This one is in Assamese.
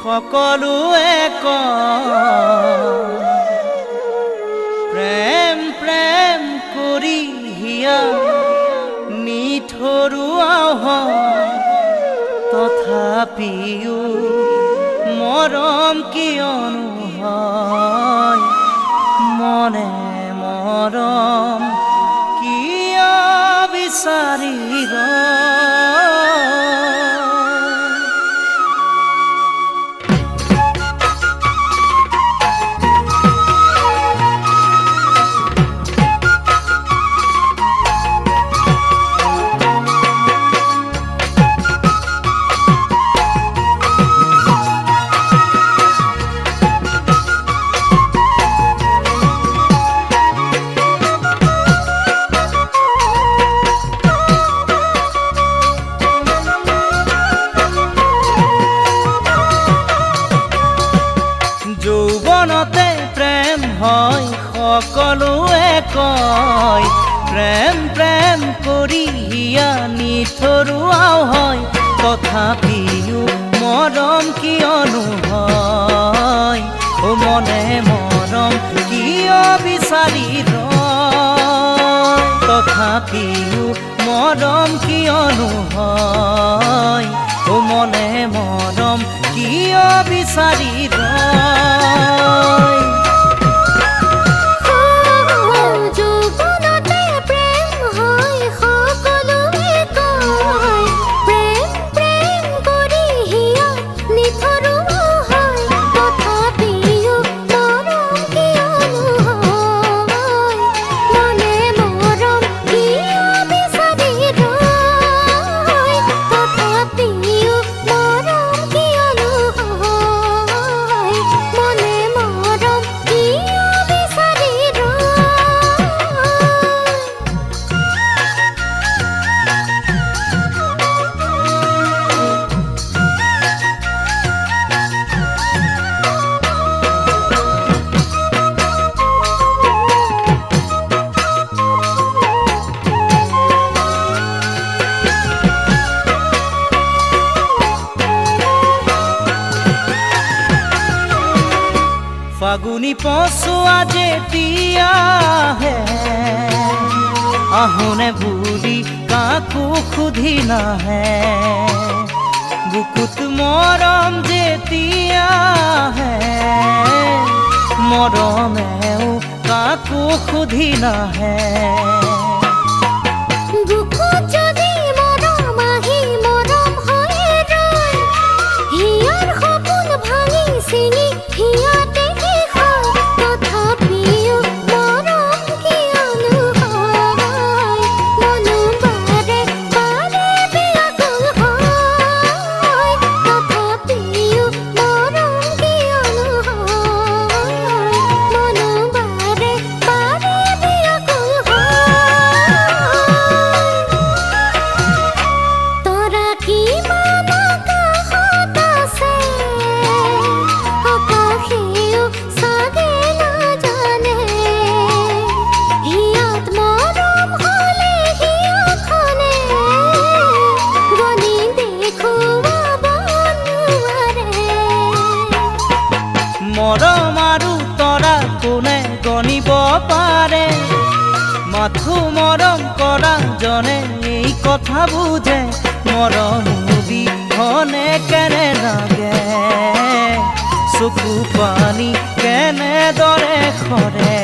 সকলোৱে কয়, প্ৰেম প্ৰেম কৰি হিয়া নিঠৰুৱাও হয়, তথাপিও মৰম কিয়নো হয়, মনে মৰম কিয় বিচাৰি ৰয়। যৌৱনতে প্ৰেম হয় সকলোৱে কয়, প্ৰেম প্ৰেম কৰি হিয়া নিঠৰুৱাও হয়, তথাপিও মৰম কিয়নো হয়, অ মনে মৰম কিয় বিচাৰি ৰয়, তথাপিও মৰম কিয়নো হয়, অ মনে মৰম কিয় বিচাৰি ৰয়। যৌৱনতে প্ৰেম হয় সকলোৱে কয়, প্ৰেম প্ৰেম কৰি হিয়া নিঠৰুৱা হয়, তথাপিও মৰম কিয়নো হয়, মনে মৰম কিয় বিচাৰি ৰয়, তথাপিও মৰম কিয়নো হয়, মনে মৰম কিয় বিচাৰি ৰয়। ফাগুনি পচোৱা যেতিয়াহে আহোনে বুলি কাকো সুধি নাহে, বুকুত মৰম যেতিয়াহে মৰমেও কাকো সুধি নাহে। বুকুত যদি মৰম আহি মৰম হৈ ৰয়, হিয়াৰ সপোন ভাঙি ছিঙি হিয়াতে শেষ হয়, তথাপিও মৰম কিয়নো হয়, মনো বাৰে বাৰে বিয়াকুল হয়, তথাপিও মৰম কিয়নো হয়, মনো বাৰে বাৰে বিয়াকুল হয়। তৰা কিমান আকাশত আছে, আকাশেও চাগে নাজানে, হিয়াত মৰম হ'লে হিয়াখনে গণি দেখুৱাব নোৱাৰে। মৰম আৰু তৰা কোনে গণিব পাৰে, মাথো মৰম কৰা জনে এই কথা বুজে, মৰম অবিহনে কেনে লাগে, চকু পানী কেনেদৰে সৰে।